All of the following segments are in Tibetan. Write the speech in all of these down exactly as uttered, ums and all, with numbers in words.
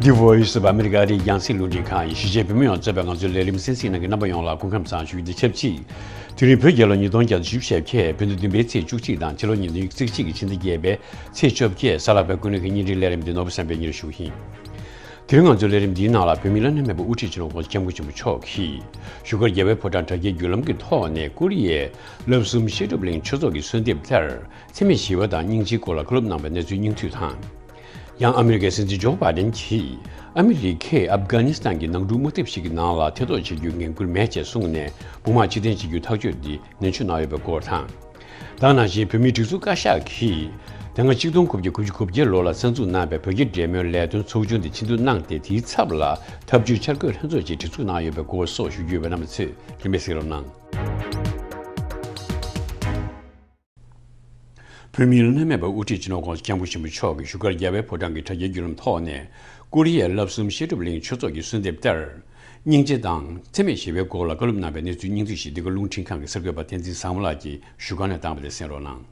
The Voice of America ཨ་རིའི་རྒྱང་སྲིང་རླུང་འཕྲིན་ཁང་ཡིན། གཞིས་བྱེས་བོད་མི་ཡོངས་གཙོས་པའི་ང་ཚོའི་ལས་རིམ་གསན་གཟིགས་གནང་མཁན་རྣམ་པ་ཡོངས་ལ་སྐུ་ཁམས་བཟང་ཞུ་རྒྱུ་དང་ཆབས་ཅིག་དེ་རིང་བོད་རྒྱལ་ལོ་ཉིས་སྟོང་བརྒྱ་དང་བཞི་བཅུ་ཞེ་བརྒྱད། བོད་ཟླ་བདུན་པའི་ཚེས་བཅུ་གཅིག་དང་ཕྱི་ལོ་ཉིས་སྟོང་ཉི་ཤུ་རྩ་གཅིག་གི་ཕྱི་ཟླ་བརྒྱད་པའི་ཚེས་བཅོ་བརྒྱད། གཟའ་ལྷག་པའི་སྐུ་ནུ་གི་བརྙན་འཕྲིན་ལས་རིམ་འདི་ནོར་བུ་བསམ་འཕེལ་གཉེར་ཞུ་ཡིན། དེ་རིང་ང་ཚོའི་ལས་རིམ་འདིའི་ནང་ལ་བོད་མིའི་བླ་ན་མེད་པའི་དབུ་ཁྲིད་སྤྱི་ནོར་༸གོང་ས་༸སྐྱབས་མགོན་ཆེན་པོ་མཆོག་གིས་བཞུགས་སྒར་རྒྱལ་བའི་ཕོ་བྲང་དྲ་རྒྱའི་བརྒྱུད་ལམ་གྱི་ཐོག་ནས་ཀོ་རི་ཡའི་བསླབ་གསུམ་བཤད་སྒྲུབ་གླིང་ཆོས་ཚོགས་ཀྱི་གསོལ་འདེབས་ལྟར། འཚེ་མེད་ཞི་བ་དང་སྙིང་རྗེའི་སྐོར་ལ་བཀའ་སློབ་གནང་བའི་གནས་ཚུལ་སྙིང་བསྡུས་དང་། ཡང་ཨ་མི་རི་ཀའི་སྲིད་འཛིན་ཇོ་བྷའི་ཌེན་གྱིས་ཨ་མི་རི་ཀས་ཨབ་གྷ་ནི་སི་ཐན་གྱི་ནང་འཁྲུག་དམག་འཐབ་ཞིག་གི་ནང་ལ་ཐེ་གཏོགས་བྱེད་རྒྱུའི་འགན་འཁུར་མེད་ཅེས་གསུངས་ནས། དཔུང་དམག་ཕྱིར་འཐེན་བྱེད་རྒྱུའི་ཐག་གཅོད་འདི་ནན་བརྗོད་གནང་ཡོད་པའི་སྐོར་དང་། དེ་ནང་བཞིན་བོད་མིའི་སྒྲིག་འཛུགས་བཀའ་ཤག་གིས་དེ་སྔ་ཆིག་སྟོང་དགུ་བརྒྱ་དགུ་བཅུ་གོ་བརྒྱད་ལོ་ལ་གསར་འཛུགས་གནང་བའི་བོད་རྒྱ་འབྲེལ་མོལ་ལས་དོན་ཚོགས་ཆུང་དེ་ཕྱིར་བསྡུ་གནང་སྟེ། དེའི་ཚབ་ལ་ཐབས་ཇུས་འཆར་འགོད་ལྷན་ཚོགས་ཅིག་སྒྲིག་འཛུགས་གནང་ཡོད་པའི་སྐོར་སོགས་ཞུ་རྒྱུ་ཡོད་པ་རྣམ་པ་ཚོས་རིམ་པས་གཟིགས་རོགས་གནང་། བོད་མིའི་བླ་ན་མེད་པའི་དབུ་ཁྲིད་སྤྱི་ནོར་༸གོང་ས་༸སྐྱབས་མགོན་ཆེན་པོ་མཆོག་གིས་བཞུགས་སྒར་རྒྱལ་བའི་ཕོ་བྲང་གི་དྲ་རྒྱའི་བརྒྱུད་ལམ་ཐོག་ནས། ཀོ་རི་ཡའི་བསླབ་གསུམ་བཤད་སྒྲུབ་གླིང་ཆོས་ཚོགས་ཀྱི་གསོལ་འདེབས་ལྟར། སྙིང་རྗེ་དང་འཚེ་མེད་ཞི་བའི་སྐོར་ལ་བཀའ་སློབ་གནང་བའི་གནས་ཚུལ་སྙིང་བསྡུས་ཤིག་འདི་ག་རླུང་འཕྲིན་ཁང་གི་གསར་འགོད་པ་བསྟན་འཛིན་བཟང་མོ་ལགས་ཀྱིས་བཞུགས་སྒར་ནས་བཏང་བ་དེ་གསན་རོགས་གནང་།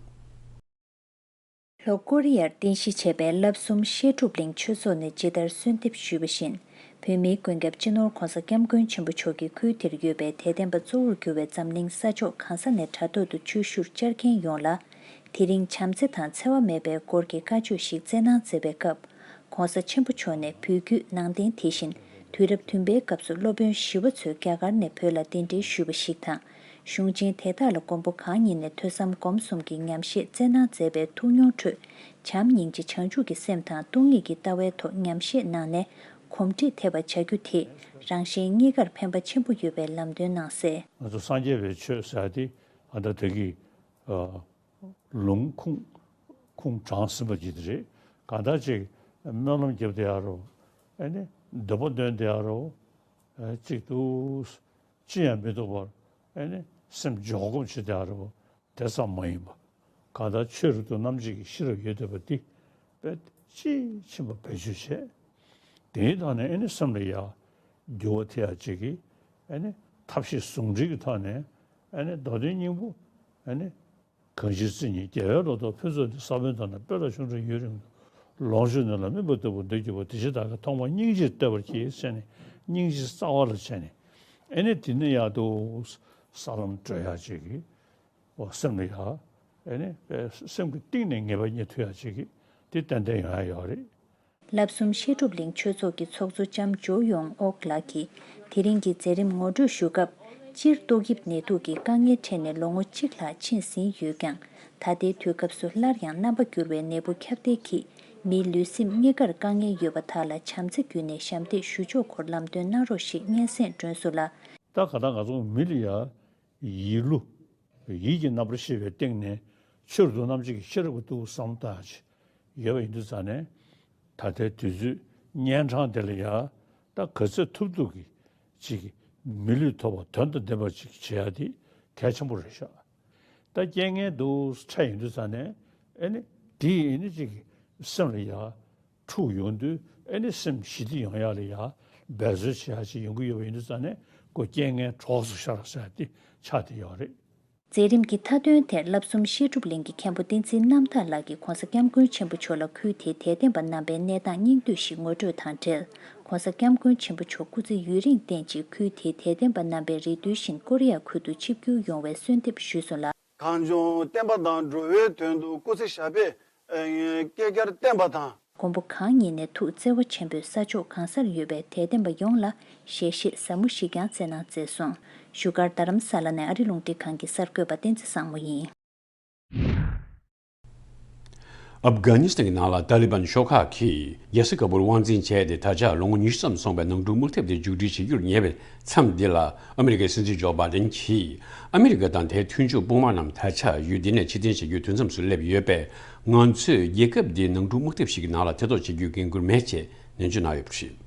ལྷོ་ཀོ་རི་ཡར་རྟེན་གཞི་བྱས་པའི་བསླབ་གསུམ་བཤད་སྒྲུབ་གླིང་ཆོས་ཚོགས་ནས་ཇི་ལྟར་གསོལ་འདེབས་ཞུས་པ་བཞིན། བོད་མིའི་མགོན་སྐྱབས་སྤྱི་ནོར་༸གོང་ས་༸སྐྱབས་མགོན་ཆེན་པོ་མཆོག་གིས་ཁུལ་དེར་ཡོད་པའི་དད་ལྡན་པ་གཙོ་བོར་གྱུར་བའི་འཛམ་གླིང་ས་ཕྱོགས་གང་ས་ནས་དྲ་ཐོག་ཏུ་ཆོས་ཞུར་བཅར་མཁན་ཡོངས་ལ། དེ་རིང་བྱམས་བརྩེ་དང་འཚེ་བ་མེད་པའི་སྐོར་གྱི་བཀའ་ཆོས་ཤིག་སྩལ་གནང་མཛད་པའི་སྐབས། ༸གོང་ས་ཆེན་པོ་མཆོག་ནས་བོད་བརྒྱུད་ནང་བསྟན་དེ་བཞིན་དུས་རབས་བདུན་པའི་སྐབས་སུ་སློབ་དཔོན་ཞི་བ་འཚོས་རྒྱ་གར་ནས་བོད་ལ་གདན་འདྲེན་ཞུས་པ་ཞིག་དང་། གཞུང་ཆེན་དེ་དག་ལ་མགོན་པོ་གང་ཉིད་ནས་ཐོས་བསམ་སྒོམ་གསུམ་གྱི་ཉམས་བཞེས་སྩལ་གནང་མཛད་པའི་ཐུགས་མྱོང་ཁྲོད། བྱམས་སྙིང་རྗེ་བྱང་ཆུབ་ཀྱི་སེམས་དང་སྟོང་ཉིད་ཀྱི་ལྟ་བའི་ཐོག་ཉམས་བཞེས་གནང་ནས་གོམས་འདྲིས་ཐེབས་པ་བྱ་རྒྱུ་དེས་རང་གཞན་གཉིས་ཀར་ཕན་པ་ཆེན་པོ་ཡོད་པའི་ལམ་སྟོན་གནང་གསལ། ང་ཚོ་སངས་རྒྱས་པའི་ཆོས་ཟེར་ཡ་དེ་ཨ་ད་དེ་གི་ཨ། ལུང་ཁུངས་ཁུངས་དྲངས་ཟིན་པ་ཅིག་དེ་རེད། གང་ལྟར་ཅིག་སྨོན་ལམ་རྒྱབ་བསྡད་ཡ་རོ། ཨེ་ནི་འདོད་པ་འདོན་བསྡད་ཡ་རོ། ཨེ་གཅིག་ཏུ་ཅི་ཡང་མི་འདུག་པར་ཨེ་ནི་སེམས་འཇོག་སྒོམ་བྱེད་བསྡད་ཡ་རོ། དེ་ཙམ་མ་ཡིན་པ། གང་ལྟར་ཆོས་རབ་ཏུ་རྣམ་འབྱེད་ཀྱི་ཤེས་རབ་ཡོད་བསྡད་པ་འདི་དཔེ་དཔྱིས་ཕྱིན་པ་བེད་སྤྱོད་བྱས། དེའི་ཐོག་ནས་ཨེ་ནི་སེམས་ལ་ཡ་འགྱུར་བ་ཐེབས་ཡ་ཅིག་གིས་ཨེ་ནི་ཐབས་ཤེས་ཟུང་འབྲེལ་གྱི་ཐོག་ནས་ཨེ་ནི་མདོ་དོན་སྙིང་པོ་ཨེ་ནི། གང་ཞིག་སྲིད་ཉིད་རྒྱལ་བའི་ལོ་ཏོག་ཕུན་ཚོགས་འདི། ས་བོན་དང་ནི་སྤོས་ལ་ཆུང་འབྲིང་ཡུན་རིང་དུ། ལོངས་སྤྱོད་ནི་ལ་སྨིན་པ་ལྟ་བུ་འདོད་ཀྱི་བ། དེ་ཕྱིར་བདག་གིས་ཐོག་མར་སྙིང་རྗེ་བསྟོད་པར་བགྱི་ཟེར་ནས་སྙིང་རྗེ་རྩ་བ་ལ་བྱས་ནས་ཨེ་ནི་དེ་ནི་ཡག་ཏུ་ས་ལམ་བགྲོད་ཡག་ཅིག་གི་འོ་སེམས་ལ་ཡག་ཨེ་ནི་སེམས་ཀྱི་གཏིང་ནས་ངེས་པ་རྙེད་ཐུབ་ཡག་ཅིག་གི་དེ་ཏན་ཏན་ཡོང་ཡག་ཡོད་རེད། བསླབ་གསུམ་བཤད་སྒྲུབ་གླིང་ཆོས་ཚོགས་ཀྱི་ཚོགས་གཙོ་ལྕམ་ཇོ་ཡོང་ཨོག་ལགས་ཀྱིས་དེ་རིང་གི་མཛད་རིམ་ངོ་སྤྲོད་ཞུ་སྐབས། སྤྱིར་ཏོག་དབྱིབས་ནད་དུག་གི་དཀའ་ངལ་འཕྲད་ནས་ལོ་ངོ་གཅིག་ལྷག་ཕྱིན་ཟིན་ཡོད་ཀྱང་། ད་ལྟའི་དུས་སྐབས་སུ་སླར་ཡང་རྣམ་པ་འགྱུར་བའི་ནད་འབུ་ཁྱབ་གདལ་གྱིས་མིའི་ལུས་སེམས་གཉིས་ཀར་དཀའ་ངལ་ཡོད་པ་དག་ལ་བྱམས་བརྩེ་བརྒྱུད་ནས་ཞབས་འདེགས་ཞུ་ཆོག་སྐོར་ལམ་སྟོན་གནང་རོགས་ཞེས་སྙན་སེང་སྒྲོན་སོང་ལ། ད་ག་ད་ང་ཚོ་མི་ལ་ཡ་ཡིད་བློ། ཡིད་ཀྱི་རྣམ་པར་ཤེས་པའི་སྟེང་ནས་ཆོས་རབ་ཏུ་རྣམ་འབྱེད་ཀྱི་ཤེས་རབ་ཀྱི་ལྟ་བུ་བསམ་བློ་བཏང་ཡག་ཅིག་ཡོད་པ་ཡིན་དུས་ཙང་ནས། ད་ལྟའི་དུས་ཚོད་གཉན་འཕྲང་འདི་ལ་ཡ་ད་ག་ཚོད་ཐུབ་ཐུབ་ཀྱིས་ཅིག་མི་ལུས་ཐོབ་པ་དོན་དང་ལྡན་པ་ཅིག་བྱེད་ཡག་དེ་གལ་ཆེན་པོ་རེད་ཤག་ད་རྐྱེན་ངན་འདུག་འཕྲད་ཡོང་དུས་ཙང་ནས་ཨེ་ནི་དེ་ཨེ་ནི་ཅིག་སེམས་ལ་ཡ། འཁྲུག་ཡོང་དུས་ཨེ་ནི་སེམས་ཞི་བདེ་ཡོང་ཡག་ལ་ཡ་འབད་རྩོལ་བྱེད་ཡག་ཅིག་ཡོང་གི་ཡོད་པ་ཡིན་དུས་ཙང་ནས་ཁོ་རྐྱེན་ངན་གྲོགས་སུ་ཤར་ཟེར་ཡག་དེ་ཆགས་བསྡད་ཡོད་རེད། མཛད་རིམ་གྱི་མཐའ་དོན་དེར་བསླབ་གསུམ་བཤད་སྒྲུབ་གླིང་གི་མཁན་པོ་བསྟན་འཛིན་རྣམ་དག་ལགས་ཀྱིས་༸གོང་ས་༸སྐྱབས་མགོན་ཆེན་པོ་མཆོག་ལ་ཁུལ་དེའི་དད་ལྡན་པ་རྣམ་པའི་གནས་སྟངས་སྙིང་བསྡུས་ཤིག་ངོ་སྤྲོད་དང་འབྲེལ། ༸གོང་ས་༸སྐྱབས་མགོན་ཆེན་པོ་མཆོག་སྐུ་ཚེ་ཡུན་རིང་བརྟན་ཅིང་ཁུལ་དེའི་དད་ལྡན་པ་རྣམ་པས་རེ་འདུན་བཞིན་ཀོ་རི་ཡ་ཁུལ་དུ་ཆིབས་བསྒྱུར་ཡོང་བའི་གསོལ་འདེབས་ཞུས་སོང་ལ། གངས་ལྗོངས་བསྟན་པ་དང་འགྲོ་བའི་དོན་དུ་སྐུ་ཚེ་ཞབས་པད་བསྐལ་བརྒྱར་བརྟན་པ་དང་། མགོན་པོ་གང་ཉིད་ནས་ཐུགས་བརྩེ་བ་ཆེན་པོས་ས་ཕྱོགས་གང་སར་ཡོད་པའི་དད་ལྡན་པ་ཡོངས་ལ་ཞལ་བཞེས་ཟབ་མོ་ཞིག་ཀྱང་སྩལ་གནང་མཛད་སོང་། བཞུགས་སྒར་རྡ་རམ་ས་ལ་ནས་ཨ་རི་རླུང་འཕྲིན་ཁང་གི་གསར་འགོད་པ་བསྟན་འཛིན་བཟང་མོ་ཡིན། ཨབ་གྷ་ནི་སི་ཐན་གྱི་ནང་ལ་ཏཱ་ལི་བན་ཤོག་ཁག་གིས་རྒྱལ་ས་ཀ་བུར་དབང་འཛིན་བྱས་ཏེ། ད་ཆ་ལོ་ངོ་ཉི་ཤུ་ཙམ་སོང་བའི་ནང་འཁྲུག་དམག་འཐབ་དེ་མཇུག་སྒྲིལ་བྱེད་རྒྱུར་ཉེ་བའི་མཚམས་འདི་ལ། ཨ་མི་རི་ཀའི་སྲིད་འཛིན་ཇོ་བྷའི་ཌེན་གྱིས། ཨ་མི་རི་ཀ་དང་དེའི་མཐུན་ཕྱོགས་དཔུང་དམག་རྣམས་ད་ཆ་ཡུལ་འདི་ནས་ཕྱིར་འཐེན་བྱ་རྒྱུའི་དུས་མཚམས་སུ་སླེབས་ཡོད་པས། ང་ཚོས་རྒྱལ་ཁབ་འདིའི་ནང་འཁྲུག་དམག་འཐབ་ཞིག་གི་ནང་ལ་ཐེ་གཏོགས་བྱེད་རྒྱུའི་འགན་འཁུར་མེད་ཅེས་ནན་བརྗོད་གནང་ཡོད་པ་རེད།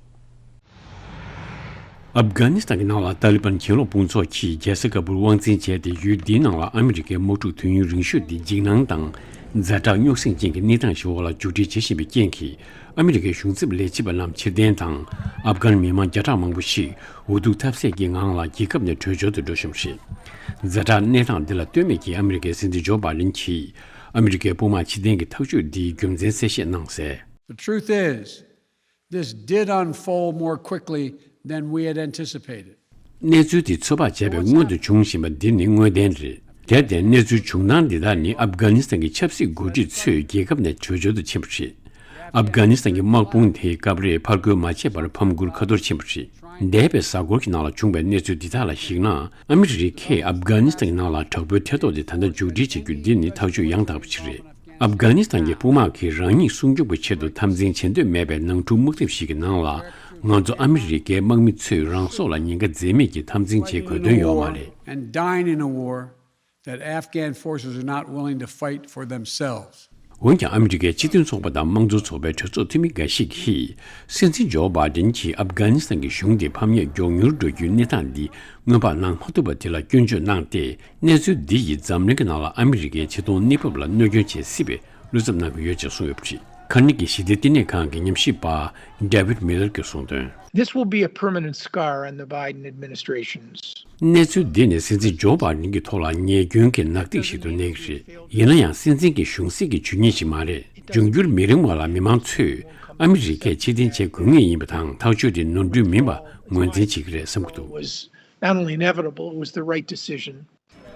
ཨབ་གྷ་ནི་སི་ཐན་གྱི་ནང་ལ་ཏཱ་ལི་བན་གྱེན་ལོག་དཔུང་ཚོགས་ཀྱིས་རྒྱལ་ས་ཀ་བུར་དབང་འཛིན་བྱས་ཏེ། ཡུལ་འདིའི་ནང་ལ་ཨ་མི་རི་ཀའི་དམག་འཁྲུག་དུས་ཡུན་རིང་ཤོས་འདི་འཇིགས་སྣང་དང་ཛ་དྲག་རྙོག་ཟིང་ཅན་གྱི་གནས་སྟངས་ཤིག་འོག་ལ་མཇུག་སྒྲིལ་བྱེད་བཞིན་པའི་རྐྱེན་གྱིས། ཨ་མི་རི་ཀའི་གཞུང་ཚབ་ལས་བྱེད་པ་རྣམས་ཕྱིར་འཐེན་དང་། ཨབ་གྷན་མི་མང་བརྒྱ་ཕྲག་མང་པོ་ཞིག་འུ་ཐུག་ཐབས་ཟད་ཀྱི་ངང་ལ་རྒྱལ་ཁབ་ནས་བྲོས་བྱོལ་དུ་འགྲོ་བཞིན་པ་རེད། ཛ་དྲག་གནས་སྟངས་འདི་ལ་ལྟོས་མེད་ཀྱིས་ཨ་མི་རི་ཀའི་སྲིད་འཛིན་ཇོ་བྷའི་ཌེན་གྱིས། ཨ་མི་རི་ཀའི་དཔུང་དམག་ཕྱིར་འཐེན་གྱི་ཐག་གཅོད་འདིའི་རྒྱུ་མཚན་གསལ་བཤད་གནང་གསལ། The truth is, This did unfold more quickly than we had anticipated. གནས་ཚུལ་དེ་ཚོད་དཔག་བྱས་པའི་སྔོན་དུ་བྱུང་བཞིན་པ་འདི་ནི་དངོས་བདེན་རེད། དེར་བརྟེན་གནས་ཚུལ་བྱུང་སྟངས་འདི་དག་ནི་ཨབ་གྷ་ནི་སི་ཐན་གྱི་ཆབ་སྲིད་འགོ་ཁྲིད་ཚོས་རྒྱལ་ཁབ་ནས་བྲོས་བྱོལ་དུ་ཕྱིན་པ་རེད། ཨབ་གྷ་ནི་སི་ཐན་གྱི་དམག་དཔུང་དེ་སྐབས་རེ་ཕར་རྒོལ་མ་བྱས་པར་ཕམ་ཁུལ་ཁ་ཐོར་ཕྱིན་པ་རེད། འདས་པའི་གཟའ་འཁོར་གྱི་ནང་ལ་བྱུང་བའི་གནས་ཚུལ་འདི་དག་ལ་གཞིགས་ན། ཨ་མི་རི་ཀས་ཨབ་གྷ་ནི་སི་ཐན་གྱི་ནང་ལ་དྲག་པོའི་ཐེ་གཏོགས་དེ་ད་ལྟ་མཇུག་སྒྲིལ་བྱེད་རྒྱུ་འདི་ནི་ཐག་གཅོད་ཡང་དག་པ་ཞིག་རེད། ཨབ་གྷ་ནི་སི་ཐན་གྱི་དཔུང་དམག་གིས་རང་ཉིད་སྲུང་སྐྱོབ་ཀྱི་ཆེད་དུ་འཐབ་འཛིང་བྱེད་འདོད་མེད་པའི་ནང་འཁྲུག་དམག་འཐབ་ཞིག་གི་ནང་ལ། ང་ཚོ་ཨ་མི་རི་ཀའི་དམག་མི་ཚོས་རང་སྲོག་ལ་ཉེན་ཁ་འཛེམ་མེད་ཀྱིས་འཐབ་འཛིང་བྱེད་དགོས་དོན་ཡོད་མ་རེད། And dying in a war that Afghan forces are not willing to fight for themselves. འོན་ཀྱང་ཨ་མི་རི་ཀའི་སྤྱི་མཐུན་ཚོགས་པ་དང་དམངས་གཙོ་ཚོགས་པའི་གྲོས་ཚོགས་འཐུས་མི་འགའ་ཞིག་གིས། སྲིད་འཛིན་ཇོ་བྷའི་ཌེན་གྱིས་ཨབ་གྷ་ནི་སི་ཐན་གྱི་གཞུང་དེ་ཕམ་ཉེས་མགྱོགས་མྱུར་འགྲོ་རྒྱུའི་གནས་སྟངས་འདི་སྔོན་དཔག་གནང་མ་ཐུབ་པ་དེ་ལ་སྐྱོན་བརྗོད་གནང་སྟེ། གནས་ཚུལ་འདི་ཡིས་འཛམ་གླིང་གི་ནང་ལ་ཨ་མི་རི་ཀའི་ཆེ་མཐོང་གནས་བབ་ལ་གནོད་སྐྱོན་བྱེད་སྲིད་པའི་བློ་འཚབ་གནང་གི་ཡོད་ཅེས་གསུངས་ཡོད་པ་རེད། ཁ་ནི་གི་ཞི་བདེ་བསྟི་གནས་ཁང་གི་ཉམས་ཞིབ་པ་David Miller གྱིས་གསུངས་དོན། This will be a permanent scar on the Biden administration's གནས་ཚུལ་འདི་ནི་སྲིད་འཛིན་ཇོ་བྷའི་ཌེན་གྱི་ཐོག་ལ་ཉེས་སྐྱོན་གྱི་ནག་ཐིག་ཞིག་ཏུ་གནས་ཀྱི་རེད། ཡིན་ན་ཡང་སྲིད་འཛིན་གྱི་གཞུང་སྲིད་ཀྱི་ཇུས་ཉེས་ཤིག་མ་རེད། འབྱུང་འགྱུར་མི་རིང་བ་ལ་མི་མང་ཚོས་ཨ་མི་རི་ཀས་ཕྱིར་འཐེན་བྱེད་དགོས་ངེས་ཡིན་པ་དང་། ཐག་གཅོད་དེ་ནོར་འཁྲུལ་མིན་པ་ངོས་འཛིན་བྱེད་ཀྱི་རེད་བསམ་གྱི་འདུག was not only inevitable, it was the right decision.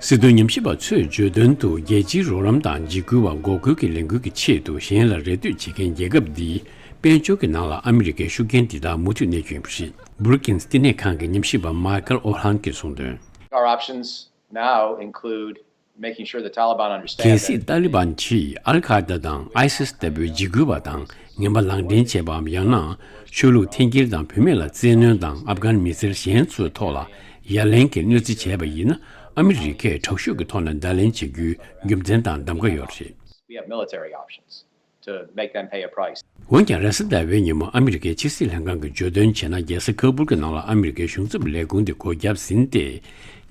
སྲིད་དོན་ཉམས་ཞིབ་པ་ཚོས་བརྗོད་དོན་དུ། རྒྱལ་སྤྱིའི་རོགས་རམ་དང་འཇིགས་སྐུལ་བ་འགོག་རྒོལ་གྱི་ལས་འགུལ་གྱི་ཆེད་དུ་གཞན་ལ་རེ་ལྟོས་བྱེད་མཁན་རྒྱལ་ཁབ་འདིའི་དཔལ་འབྱོར་གྱི་ནང་ལ་ཨ་མི་རི་ཀའི་ཤུགས་རྐྱེན་འདི་དག་མུ་མཐུད་གནས་རྒྱུ་ཡིན་པ་རེད། Brookings བསྟི་གནས་ཁང་གི་ཉམས་ཞིབ་པ་Michael O'Hanlon གྱིས་གསུངས་དོན། Our options now include making sure the Taliban understand གལ་སྲིད་ཏཱ་ལི་བན་གྱིས་ཨལ་ཁ་ཡེ་ད་དང་ཨའི་སིས་ལྟ་བུའི་འཇིགས་སྐུལ་བ་དང་ངན་པ་ལག་འདྲེན་བྱས་པའམ། ཡང་ན་ཆོས་ལུགས་འཐེན་འཁྱེར་དང་བུད་མེད་ལ་བཙན་གནོན་དང་ཨབ་གྷན་མི་སེར་གཞན་ཚོའི་ཐོག་ལ་ཡ་ལན་གྱི་གནོད་འཚེ་བྱས་པ་ཡིན་ན། ཨ་མི་རི་ཀས་དྲག་ཤུགས་ཀྱི་ཐོག་ནས་བརྡ་ལན་བྱེད་རྒྱུའི་རྒྱུ་མཚན་དང་གདམ་ག་ཡོད་རེད། We have military options to make them pay a price. འོན་ཀྱང་རེས་གཟའ་ཟླ་བའི་ཉིན་མོ་ཨ་མི་རི་ཀའི་ཕྱི་སྲིད་ལྷན་ཁང་གིས་བརྗོད་དོན་བྱས་ན། རྒྱལ་ས་ཁ་བུལ་གྱི་ནང་ལ་ཨ་མི་རི་ཀའི་གཞུང་ཚབ་ལས་ཁུངས་དེ་སྒོ་བརྒྱབ་ཟིན་ཏེ།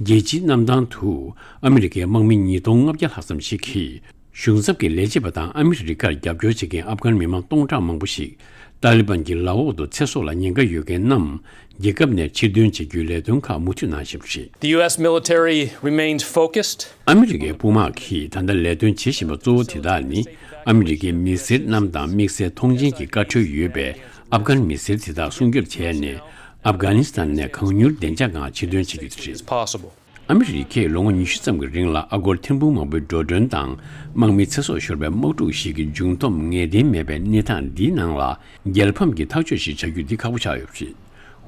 རྒྱལ་སྤྱིའི་གནམ་ཐང་དུ་ཨ་མི་རི་ཀའི་དམག་མི་ཉིས་སྟོང་ལྔ་བརྒྱ་ལྷག་ཙམ་ཞིག་གིས་གཞུང་ཚབ་ཀྱི་ལས་བྱེད་པ་དང་ཨ་མི་རི་ཀར་རྒྱབ་སྐྱོར་བྱེད་མཁན་ཨབ་གྷན་མི་མང་སྟོང་ཕྲག་མང་པོ་ཞིག་ཏཱ་ལི་བན་གྱི་ལག་འོག་ཏུ་ཚེ་སྲོག་ལ་ཉེན་ཁ་ཡོད་མཁན་རྣམས་རྒྱལ་ཁབ་ནས་ཕྱིར་འདོན་བྱེད་རྒྱུའི་ལས་དོན་ཁག་མུ་མཐུད་གནང་བཞིན་པ་རེད། The U S military remained focused. ཨ་མི་རི་ཀའི་དཔུང་དམག་གིས་ད་ལྟ་ལས་དོན་བྱེད་བཞིན་པ་གཙོ་བོ་དེ་དག་ནི། ཨ་མི་རི་ཀའི་མི་སེར་རྣམས་དང་དམིགས་བསལ་མཐོང་མཆན་གྱི་བཀའ་འཁྲོལ་ཡོད་པའི་ཨབ་གྷན་མི་སེར་དེ་དག་སྲུང་སྐྱོབ་བྱས་ནས། ཨབ་གྷ་ནི་སི་ཐན་ནས་གང་མྱུར་བདེ་འཇགས་ངང་ཕྱིར་འདོན་བྱེད་རྒྱུ་དེ་རེད། Possible. ཨ་མི་རི་ཀས་ལོ་ངོ་ཉི་ཤུ་ཙམ་གྱི་རིང་ལ་ཨ་སྒོར་ཐེར་འབུམ་མང་པོའི་འགྲོ་གྲོན་དང་། དམག་མི་ཚེ་སྲོག་ཤོར་བའི་དམག་འཁྲུག་ཞིག་གི་འབྱུང་སྟོབས་ངེས་གཏན་མེད་པའི་གནས་སྟངས་འདིའི་ནང་ལ། རྒྱལ་ཕམ་གྱི་ཐག་གཅོད་ཞིག་བྱ་རྒྱུ་འདི་ཁག་པོ་ཆགས་ཡོད་པ་རེད།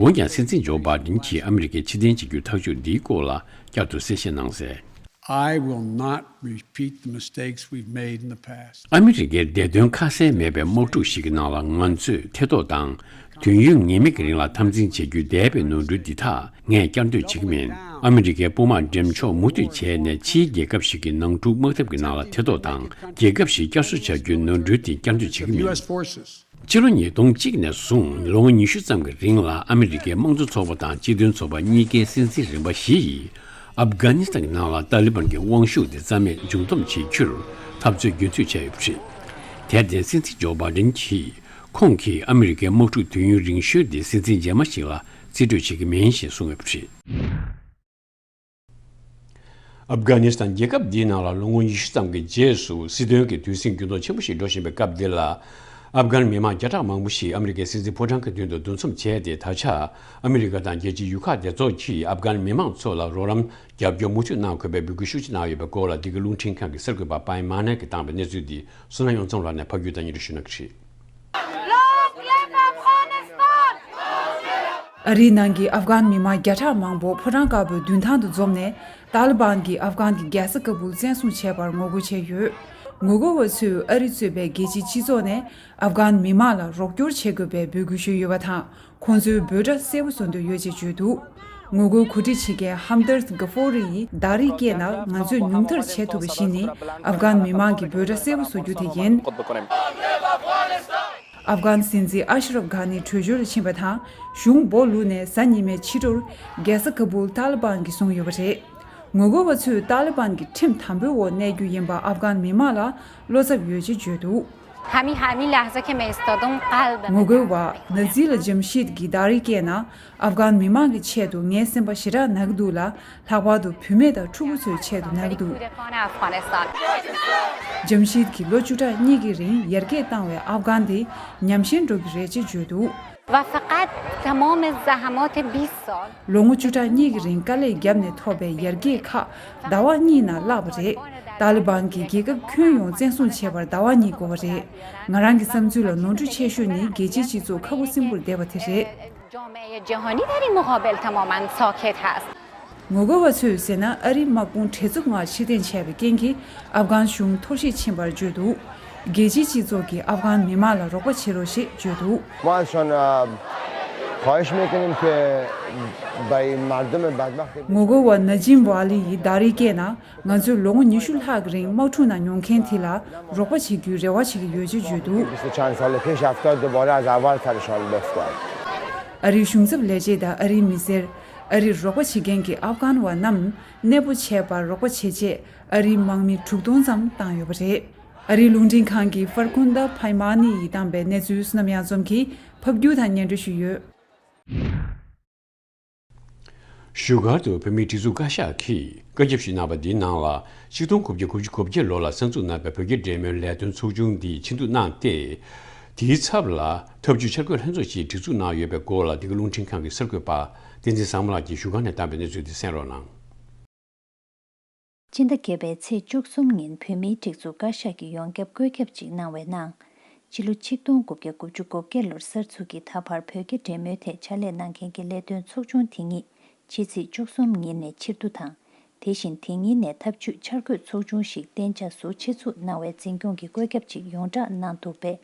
འོན་ཀྱང་། སྲིད་འཛིན་ཇོ་བྷའི་ཌེན་གྱིས་ཨ་མི་རི་ཀའི་ཕྱིར་འཐེན་བྱེད་རྒྱུའི་ཐག་གཅོད་འདིའི་སྐོར་ལ་བསྐྱར་དུ་གསལ་བཤད་གནང་གསལ། I will not repeat the mistakes we've made in the past. ཨ་མི་རི་ཀའི་བདེ་དོན་ཁ་གསལ་མེད་པའི་དམག་འཁྲུག་ཞིག་གི་ནང་ལ་ང་ཚོས་ཐེ་གཏོགས་དང་། དུས་ཡུན་ངེས་མེད་ཀྱི་རིང་ལ་འཐབ་འཛིང་བྱེད་རྒྱུའི་འདས་པའི་ནོར་འཁྲུལ་འདི་དག་ངས་བསྐྱར་ཟློས་བྱེད་ཀྱི་མིན། ཨ་མི་རི་ཀའི་དཔུང་དམག་འགྲེམས་འཇོག་མུ་མཐུད་བྱས་ནས། ཕྱིའི་རྒྱལ་ཁབ་ཞིག་གི་ནང་འཁྲུག་དམག་འཐབ་ཀྱི་ནང་ལ་ཐེ་གཏོགས་དང་། རྒྱལ་ཁབ་ཞིག་བསྐྱར་གསོ་བྱ་རྒྱུའི་ནོར་འཁྲུལ་དེ་བསྐྱར་ཟློས་བྱེད་ཀྱི་མིན། U S forces. ཕྱི་ལོ་ཉིས་སྟོང་གཅིག་ནས་བཟུང་ལོ་ངོ་ཉི་ཤུ་ཙམ་གྱི་རིང་ལ་ཨ་མི་རི་ཀའི་དམངས་གཙོ་ཚོགས་པ་དང་སྤྱི་མཐུན་ཚོགས་པ་གཉིས་ཀའི་སྲིད་འཛིན་རིམ་པ་བཞི་ཡིས་ཨབ་གྷ་ནི་སི་ཐན་གྱི་ནང་ལ་ཏཱ་ལི་བན་གྱི་དབང་ཤུགས་དེ་རྩ་མེད་འཇུག་སྡོམ་བྱེད་རྒྱུར་འཐབ་རྩོད་རྒྱུན་མཐུད་བྱས་ཡོད་པ་རེད། དེར་བརྟེན། སྲིད་འཛིན་ཇོ་བྷའི་ཌེན་གྱིས་ཁོང་གིས་ཨ་མི་རི་ཀའི་དམག་འཁྲུག་དུས་ཡུན་རིང་ཤོས་དེ་སྲིད་འཛིན་རྗེས་མ་ཞིག་ལ་རྩིས་སྤྲོད་བྱེད་ཀྱི་མིན་ཞེས་གསུངས་ཡོད་པ་རེད། ཨབ་གྷ་ནི་སི་ཐན་རྒྱལ་ཁབ་འདིའི་ནང་ལ་ལོ་ངོ་ཉི་ཤུ་ཙམ་གྱི་རྗེས་སུ་སྲིད་དོན་གྱི་དུས་ཟིང་འགྱུར་ལྡོག་ཆེན་པོ་ཞིག་འགྲོ་བཞིན་པའི་སྐབས་འདི་ལ། ཨབ་གྷན་མི་མང་བརྒྱ་ཕྲག་མང་པོ་ཞིག་ཨ་མི་རི་ཀའི་སྲིད་འཛིན་ཕོ་བྲང་གི་མདུན་དུ་འདུ་འཛོམས་བྱས་ཏེ། ད་ཆ་ཨ་མི་རི་ཀ་དང་རྒྱལ་སྤྱིའི་ཡུལ་ཁག་སྡེ་ཚོགས་ཀྱིས་ཨབ་གྷན་མི་མང་ཚོ་ལ་རོགས་རམ་རྒྱབ་སྐྱོར་མུ་མཐུད་གནང་དགོས་པའི་འབོད་སྐུལ་ཤུགས་ཆེ་གནང་ཡོད་པའི་སྐོར་ལ། འདི་གའི་རླུང་འཕྲིན་ཁང་གི་གསར་འགོད་པ་པའི་མ་ནེ་གིས་བཏང་བའི་གནས་ཚུལ་འདི་བསོད་ནམས་དབྱངས་འཛོམས་ལགས་ནས་ཕབ་སྒྱུར་དང་སྙན་སྒྲོན་ཞུ་གནང་གི་རེད། Long live Afghanistan! ཨ་རིའི་ནང་གི་ཨབ་གྷན་མི་མང་བརྒྱ་ཕྲག་མང་པོ་ཕོ་བྲང་དཀར་པོའི་མདུན་ཐང་དུ་འཛོམས་ནས། ཏཱ་ལི་བན་གྱིས་ཨབ་གྷན་གྱི་རྒྱལ་ས་ཀ་བུལ་བཙན་བཟུང་བྱས་པར་ངོ་རྒོལ་བྱས་ཡོད། ངོ་རྒོལ་བ་ཚོས་ཨ་རི་གཙོས་པའི་རྒྱལ་སྤྱིའི་སྤྱི་ཚོགས་ནས་ཨབ་གྷན་མི་མང་ལ་རོགས་སྐྱོར་བྱེད་དགོས་པའི་འབོད་སྐུལ་ཞུས་ཡོད་པ་དང་། ཁོང་ཚོའི་འབོད་སྒྲ་གསལ་པོ་བཟོ་འདོད་ཡོད་ཅེས་བརྗོད་འདུག་ངོ་རྒོལ་གོ་སྒྲིག་བྱེད་མཁན་ཧམ་དར་ག་ཧྥོ་རི་ཡིས་ད་རེས་སྐད་ནང་ང་ཚོས་ཉུང་མཐར་བྱེད་ཐུབ་པ་ཞིག་ནི་ཨབ་གྷན་མི་མང་གི་འབོད་སྒྲ་གསལ་པོ་བཟོ་རྒྱུ་དེ་ཡིན། ཨབ་གྷན་སྲིད་འཛིན་ཨ་ཤ་རབ་གྷ་ནི་བྲོས་བྱོལ་དུ་ཕྱིན་པ་དང་། གཞུང་སྦོ་ལུག་ནས་གཟའ་ཉི་མའི་ཕྱི་དྲོར་རྒྱལ་ས་ཀ་བུལ་ཏཱ་ལི་བན་གྱིས་བཟུང་ཡོད་པ་རེད། ངོ་རྒོལ་བ་ཚོས་ཏཱ་ལི་བན་གྱི་ཁྲིམས་དམ་པོའི་འོག་གནས་རྒྱུ་ཡིན་པ་ཨབ་གྷན་མི་མང་ལ་བློ་འཚབ་ཡོད་ཅེས་བརྗོད་འདུག همین، همین لحظه که من ایستادم، قلب من ངོ་རྒོལ་བ་ནཛི་ལ་ཇམ་ཤིད་ཀྱིས་ད་རེས་སྐད་ནང་ཨབ་གྷན་མི་མང་གི་ཆེད་དུ་ངའི་སེམས་པ་ཞེ་དྲག་ན་གི་འདུག་ལ། ལྷག་པར་དུ་བུད་མེད་དང་ཕྲུ་གུ་ཚོའི་ཆེད་དུ་ན་གི་འདུག افغانستان. ཇམ་ཤིད་ཀྱིས་ལོ་བཅུ་ཕྲག་གཉིས་ཀྱི་རིང་ཡར་རྒྱས་བཏང་བའི་ཨབ་གྷན་དེ་ཉམས་ཞན་འགྲོ་གི་རེད་ཅེས་བརྗོད་འདུག و فقط تمام زحمات بیست سال. ལོ་ངོ་བཅུ་ཕྲག་གཉིས་ཀྱི་རིང་དཀའ་ལས་བརྒྱབ་ནས་ཐོབ་པའི་ཡར་རྒྱས་ཁག་ཟླ་བ་གཉིས་ནང་བརླག་པ་རེད། ཏཱ་ལི་བན་གྱིས་རྒྱལ་ཁབ་ཁྱོན་ཡོངས་བཙན་བཟུང་བྱས་པར་ཟླ་བ་གཉིས་འགོར་བ་རེད། ང་རང་གི་བསམ་ཚུལ་ལ་ནོར་འཁྲུལ་ཆེ་ཤོས་ནི་རྒྱལ་སྤྱིའི་སྤྱི་ཚོགས་ཁ་ཁུ་སིམ་པོར་བསྡད་པ་དེ་རེད། جامعهٔ جهانی در این مقابل تماماً ساکت هست. ངོ་རྒོལ་བ་ཚོས་ཟེར་ན། ཨ་རིའི་དམག་དཔུང་བྲེལ་འཚུབ་ངང་ཕྱིར་འཐེན་བྱས་པའི་རྐྱེན་གྱིས་ཨབ་གྷན་གཞུང་འཐོར་ཞིག་ཕྱིན་པར་བརྗོད་འདུག་རྒྱལ་སྤྱིའི་སྤྱི་ཚོགས་ཀྱིས་ཨབ་གྷན་མི་མང་ལ་རོགས་པ་བྱེད་རོགས་ཞེས་བརྗོད་འདུག ما ازشان، اه، خواهش می‌کنیم که با این مردم بدبخت، ངོ་རྒོལ་བ་ན་ཇིམ་ཝ་ལི་ཡིས་ད་རེས་སྐད་ནང་ང་ཚོས་ལོ་ངོ་ཉི་ཤུ་ལྷག་གི་རིང་དམག་འཁྲུག་ནང་མྱོང་མཁན་དེ་ལ་རོགས་པ་བྱེད་རྒྱུའི་རེ་བ་བྱེད་ཀྱི་ཡོད་ཅེས་བརྗོད་འདུག بیست و چند سال پیش افکار دوباره از اول سرشان بخواد. ཨ་རིའི་གཞུང་ཚབ་ལས་བྱེད་དང་ཨ་རིའི་མི་སེར། ཨ་རིར་རོགས་པ་བྱེད་མཁན་གྱི་ཨབ་གྷན་བ་རྣམས་གནས་སྤོ་བྱས་པར་རོགས་པ་བྱེད་ཆེད་ཨ་རིའི་དམག་མི་དྲུག་སྟོང་ཙམ་བཏང་ཡོད་པ་རེད། ཨ་རིའི་རླུང་འཕྲིན་ཁང་གིས་ཧྥར་ཁུན་ད་ཕའི་མ་ནི་ཡིས་བཏང་པའི་གནས་ཚུལ་བསོད་ནམས་གཡང་འཛོམས་ཀྱིས་ཕབ་སྒྱུར་དང་སྙན་སྒྲོན་ཞུས་ཡོད། བཞུགས་སྒར་དུ་བོད་མིའི་སྒྲིག་འཛུགས་བཀའ་ཤག་གིས་བཀའ་ཁྱབ་ཞུས་གནང་བ་འདིའི་ནང་ལ། ཆིག་སྟོང་དགུ་བརྒྱ་དགུ་བཅུ་གོ་བརྒྱད་ལོ་ལ་གསར་འཛུགས་གནང་པའི་བོད་རྒྱ་འབྲེལ་མོལ་ལས་དོན་ཚོགས་ཆུང་འདི་ཆེད་འཛུགས་གནང་སྟེ། དེའི་ཚབ་ལ་འཐབ་ཇུས་འཆར་འགོད་ལྷན་ཚོགས་ཤིག་སྒྲིག་འཛུགས་གནང་ཡོད་པའི་སྐོར་ལ། འདི་ག་རླུང་འཕྲིན་ཁང་གི་གསར་འགོད་པ་བསྟན་འཛིན་བཟང་མོ་ལགས་ཀྱིས་བཞུགས་སྒར་ནས་བཏང་པའི་གནས་ཚུལ་དེ་གསན་རོགས་གནང་། སྤྱི་ཟླ་བརྒྱད་པའི་ཚེས་བཅུ་གསུམ་ཉིན་བོད་མིའི་སྒྲིག་འཛུགས་བཀའ་ཤག་གི་ཡོངས་ཁྱབ་བཀོད་ཁྱབ་ཅིག་གནང་བའི་ནང་། སྤྱི་ལོ་ཆིག་སྟོང་དགུ་བརྒྱ་དགུ་བཅུ་གོ་བརྒྱད་ལོར་གསར་འཛུགས་ཀྱིས་ད་བར་བོད་རྒྱ་འབྲེལ་མོལ་ཐད་ཕྱག་ལས་གནང་མཁན་གྱི་ལས་དོན་ཚོགས་ཆུང་དེ་ཉིད་ཕྱི་ཚེས་བཅུ་གསུམ་ཉིན་ནས་ཕྱིར་བསྡུ་དང་། དེ་བཞིན་དེ་ཉིན་ནས་ཐབས་ཇུས་འཆར་འགོད་ཚོགས་ཆུང་ཞིག་གཏན་འཇགས་སུ་ཆེད་འཛུགས་གནང་བའི་འཛིན་སྐྱོང་གི་བཀོད་ཁྱབ་ཅིག་ཡོངས་བསྒྲགས་གནང་འདུག་པས།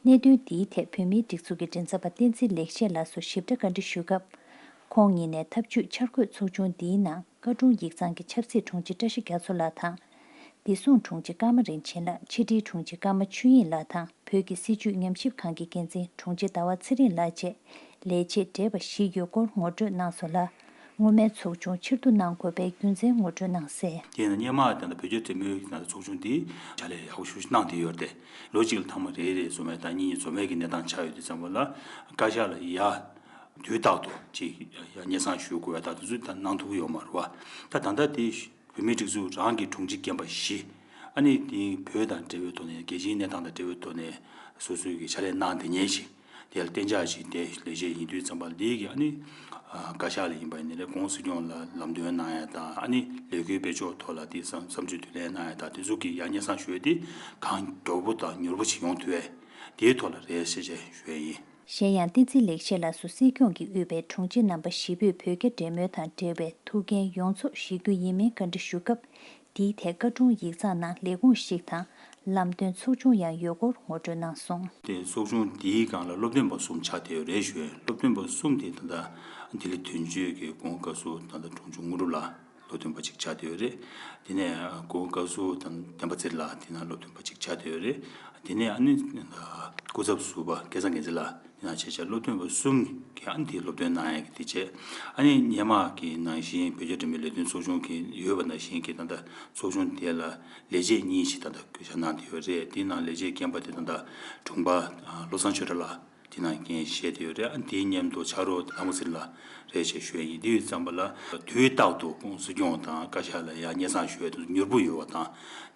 གནད་དོན་འདིའི་ཐད་བོད་མིའི་སྒྲིག་འཛུགས་ཀྱི་མགྲིན་ཚབ་པ་བསྟན་འཛིན་ལེགས་བཤད་ལགས་སུ་ཞིབ་ཕྲ་བཀའ་འདྲི་ཞུས་སྐབས། ཁོང་ཉིད་ནས་ཐབས་ཇུས་འཆར་འགོད་ཚོགས་ཆུང་འདིའི་ནང་བཀའ་དྲུང་ཡིག་ཚང་གི་ཆབ་སྲིད་དྲུང་ཆེ་བཀྲ་ཤིས་རྒྱ་མཚོ་ལགས་དང་། བདེ་སྲུང་དྲུང་ཆེ་ཀརྨ་རིན་ཆེན་ལགས། ཕྱི་དྲིལ་དྲུང་ཆེ་ཀརྨ་ཆོས་དབྱིངས་ལགས་དང་། བོད་ཀྱི་སྲིད་བྱུས་ཉམས་ཞིབ་ཁང་གི་འགན་འཛིན་དྲུང་ཆེ་ཟླ་བ་ཚེ་རིང་ལགས་བཅས་ལས་བྱེད་བགྲེས་པ་བཞི་ཡོད་སྐོར་ངོ་སྤྲོད་གནང་སོང་ལ། སྔོན་མའི་ཚོགས་ཆུང་ཕྱིར་བསྡུ་གནང་དགོས་པའི་རྒྱུ་མཚན་ངོ་སྤྲོད་གནང་གསལ། དེས་ན་སྔོན་མ་ད་ལྟ་བོད་རྒྱ་འབྲེལ་མོལ་གྱི་ད་ལྟ་ཚོགས་ཆུང་འདི་ཕྱག་ལས་ཡག་པོ་ཞེ་པོ་ཅིག་གནང་བསྡད་ཡོད་རེད་དེ། ལོ་གཅིག་ལ་ཐེངས་མ་རེ་རེ་འཛོམས་མེད་དང་གཉིས་གཉིས་འཛོམས་མེད་ཀྱི་གནས་སྟངས་ཆགས་ཡོད་དུས་ཙམ་པ་ལ། བཀའ་ཤག་ལ་ཡ་དུས་རྟག་ཏུ་ཅིག་ཡ་སྙན་སེང་ཞུ་དགོས་ཡ་ད་དུས་ཚོད་ད་གནང་ཐུབ་ཀྱི་ཡོད་མ་རེད་བ། ད་ད་ལྟ་དེ་བོད་མིའི་སྒྲིག་འཛུགས་རང་གི་དྲུང་ཆེ་རྒན་པ་བཞི། ཨ་ནི་དེ་བོད་དང་འབྲེལ་བའི་ཐོག་ནས་རྒྱལ་སྤྱིའི་གནས་སྟངས་དང་འབྲེལ་བའི་ཐོག་ནས་སོ་སོའི་གི་ཕྱག་ལས་གནང་བསྡད་མཁན་ཞིག་དེ་ལ་གཏན་འཇགས་ཤིག་དེ་ལས་བྱེད་ཡིན་དུས་ཙམ་པ་འདི་གི་ཨ་ནི་བཀའ་ཤག་ལ་ཡིན་པ་ཡིན་ན་རེད། གོང་སྲིད་སྐྱོང་ལ་ལམ་སྟོན་གནང་ཡ་དང་ཨ་ནི་ལས་འགུལ་སྤེལ་ཕྱོགས་ཐོག་ལ་དེ་བསམ་བསམ་ཚུལ་བསྡུ་ལེན་གནང་ཡ་དང་དེ་ཚོ་གི་ཡ་སྙན་སེང་ཞུ་ཡ་དེ་གང་མགྱོགས་པོ་དང་མྱུར་པོ་ཞིག་ཡོང་ཐུབ་ཡ་དེའི་ཐོག་ལ་རེད་ཞེས་བྱས་ཞུ་ཡ་ཡིན། གཞན་ཡང་བསྟན་འཛིན་ལེགས་བཤད་ལགས་སུ་སྲིད་སྐྱོང་གིས་དབུས་པའི་དྲུང་ཆེ་རྣམ་པ་བཞི་པོས་བོད་རྒྱ་འབྲེལ་མོལ་དང་འབྲེལ་བའི་ཐུགས་འགན་ཡོངས་རྫོགས་བཞེས་རྒྱུ་ཡིན་མིན་བཀའ་འདྲི་ཞུ་སྐབས། དེའི་ཐད་བཀའ་དྲུང་ཡིག་ཚང་ནང་ལས་ཁུངས་ཤིག་དང་ལམ་སྟོན་ཚོགས་ཆུང་ཡང་ཡོད་སྐོར་ངོ་སྤྲོད་གནང་སོང་། དེ་ཚོགས་ཆུང་འདིའི་སྒང་ལ་སློབ་སྟོན་པ་གསུམ་ཆགས་བསྡད་ཡོད་རེད་ཞུ་ཡ། སློབ་སྟོན་པ་གསུམ་དེ་ད་ལྟ་ལྡི་ལི་དོན་གཅོད་ཀྱི་གོང་བཀའ་ཟུར་ད་ལྟ་དྲུང་ཆེ་དངོས་གྲུབ་ལགས་སློབ་སྟོན་པ་གཅིག་ཆགས་བསྡད་ཡོད་རེད། དེ་ནས་གོང་བཀའ་ཟུར་དང་བསྟན་པ་རྩེ་ལགས་དེ་ན་སློབ་སྟོན་པ་གཅིག་ཆགས་བསྡད་ཡོད་རེད། དེ་ནས་ཨ་ནི་སྐུ་ཚབ་ཟུར་པ་སྐལ་བཟང་རྒྱལ་མཚན་ལགས་དེ་ན་བྱས་བྱས་སློབ་སྟོན་པ་གསུམ་གྱིས་ཨ་ནི་དེ་སློབ་སྟོན་གནང་ཡ་གི་དེ་བྱས། ཨ་ནི་སྔོན་མ་གི་ནང་བཞིན་བོད་རྒྱ་འབྲེལ་མོལ་ལས་དོན་ཚོགས་ཆུང་གི་ཡོད་པ་ནང་བཞིན་གྱི་ད་ལྟ་ཚོགས་ཆུང་དེ་ལ་ལས་བྱེད་གཉིས་ཤིག་ད་ལྟ་བསྐོ་བཞག་གནང་བསྡད་ཡོད་རེད། དེའི་ནང་ལས་བྱེད་རྒན་པ་དེ་ད་ལྟ་དྲུང་པ་བློ་བཟང་ཆོས་གྲགས་ལགས་དེ་ནང་འགན་བཞེས་བསྡད་ཡོད་རེད། ཨ་ནི་དེའི་མཉམ་དུ་ཕྱག་རོགས་ལྷ་མོ་ཚེ་རིང་ལགས་རེད་ཅེས་ཞུ་ཡ་ཡིན། དེ་ཡོད་ཙམ་པ་ལ་དུས་རྟག་ཏུ་ཁོང་སྲིད་སྐྱོང་དང་བཀའ་ཤག་ལ་ཡང་སྙན་སེང་ཞུ་ཡ་དེ་ཚོ་མྱུར་པོ་ཡོད་པ་དང་།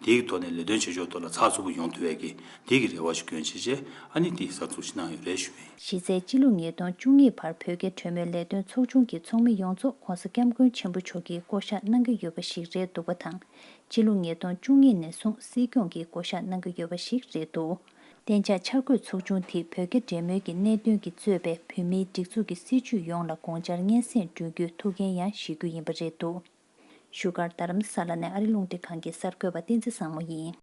དེའི་ཐོག་ནས་ལས་དོན་བྱེད་ཕྱོགས་ཐོག་ལ་ཚགས་ཚུད་པོ་ཡོང་ཐུབ་ཡ་གི་དེ་གི་རེ་བ་ཞིག་སྐྱོན་བྱས་བྱས་ཨ་ནི་དེ་གསར་འཛུགས་ཤིག་གནང་ཡོད་རེད་ཞུ་ཡ་ཡིན། གཞི་རྩའི་སྤྱི་ལོ་ཉིས་སྟོང་བཅུ་གཉིས་བར་བོད་རྒྱ་གྲོས་མོལ་ལས་དོན་ཚོགས་ཆུང་གི་ཚོགས་མི་ཡོངས་རྫོགས་༸གོང་ས་༸སྐྱབས་མགོན་ཆེན་པོ་མཆོག་གིས་བསྐོ་གཞག་གནང་གི་ཡོད་པ་ཞིག་རེད་འདུག་པ་དང་། སྤྱི་ལོ་ཉིས་སྟོང་བཅུ་གཉིས་ནས་བཟུང་སྲིད་སྐྱོང་གིས་བསྐོ་གཞག་གནང་གི་ཡོད་པ་ཞིག་རེད་འདུག་གཏན་འཇགས་འཆར་འགོད་ཚོགས་ཆུང་དེས་བོད་རྒྱ་འབྲེལ་མོལ་གྱི་གནད་དོན་གྱིས་གཙོས་པའི་བོད་མིའི་སྒྲིག་འཛུགས་ཀྱི་སྲིད་བྱུས་ཡོངས་ལ་དགོངས་འཆར་སྙན་སེང་སྒྲོན་རྒྱུའི་ཐུགས་འགན་ཡང་བཞེས་རྒྱུ་ཡིན་པ་རེད་འདུག་བཞུགས་སྒར་རྡ་རམ་ས་ལ་ནས་ཨ་རི་རླུང་འཕྲིན་ཁང་གི་གསར་འགོད་པ་བསྟན་འཛིན་བཟང་མོ་ཡིན།